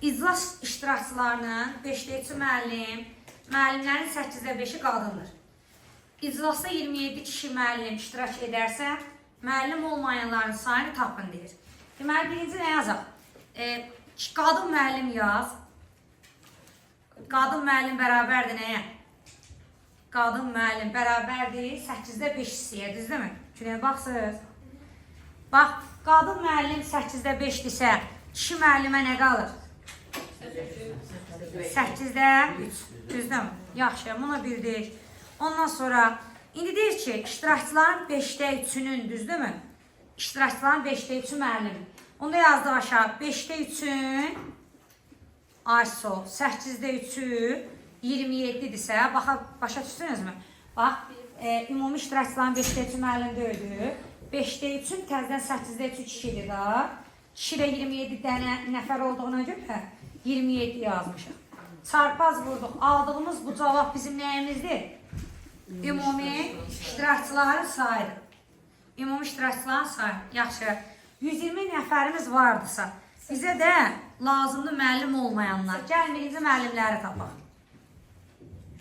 İclas iştirakçılarının 5-də 3-ü müəllim, müəllimlərin 8-də 5-i qadındır. İclasda 27 kişi müəllim iştirak edərsə, müəllim olmayanların sayını tapın deyir. Deməli, birinci nə yazaq? Qadın müəllim yaz. Qadın müəllim bərabərdir nəyə? Qadın müəllim bərabərdir 8-də 5 hissəyə, düzdürmü? Güney baxsınız. Bax, qadın müəllim 8-də 5-dirsə, kişi müəllimə nə qalır? 8-də 3. Düzdürmü? Yaxşı, bunu bildik. Ondan sonra indi deyir ki, iştirakçıların 5-də 3-ünün, düzdürmü? İştirakçıların 5-də 3-ü müəllim. Onda yazdıq aşağı 5-də 3-ün Ayso 8-də 3-ü 27-dirsə, baxa başa düşdünüzmü? Bax, ümumi iştirakçıların 5-də 3-ü müəllim deyildi. 5-də 3-ün təzədən 8-də 3-ü kişidir da. Kişi də 27 dənə nəfər olduğuna görə 27 yazmışıq. Çarpaz vurduq. Aldığımız bu cavab bizim nəyimizdir? Ümumi iştirakçıların sayıdır. Ümumi iştirakçıların sayı. Yaxşı. 120 nəfərimiz vardısa, bizə də lazımdır müəllim olmayanlar. Gəlin birinci müəllimləri tapaq.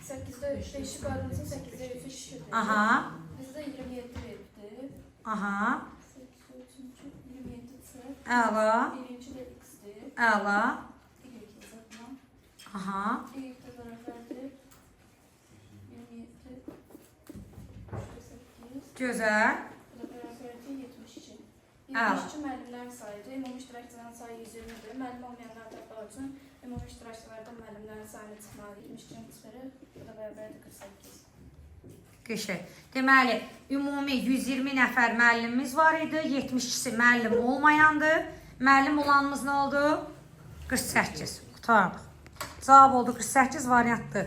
8-də 5-i qadınsa 8-də 3-ü kişidir. Aha, Bizdə 27 veribdir. aha. 8-də 3-üncü 27 çıxır. Əla, Birinci də x-dir. əla. Y yazaq. Aha. Y də bərabərdir. 27 3-də 8. Gözəl. Bu da bərabərdir 72. Əla. 72 müəllimlərin sayıdır. Ümumi iştirakçıların sayı 120-dir. Müəllim olmayanları tapmaq üçün ümumi iştirakçılardan müəllimlərin sayını çıxmalıdır. 72-ni çıxırıq. Bu da bərabərdir 48. Qəşəng. Deməli, ümumi 120 nəfər müəllimimiz var idi. 72-si müəllim olmayandı. Müəllim olanımız nə oldu? 48. Qurtardıq. Cavab oldu 48 variantdır.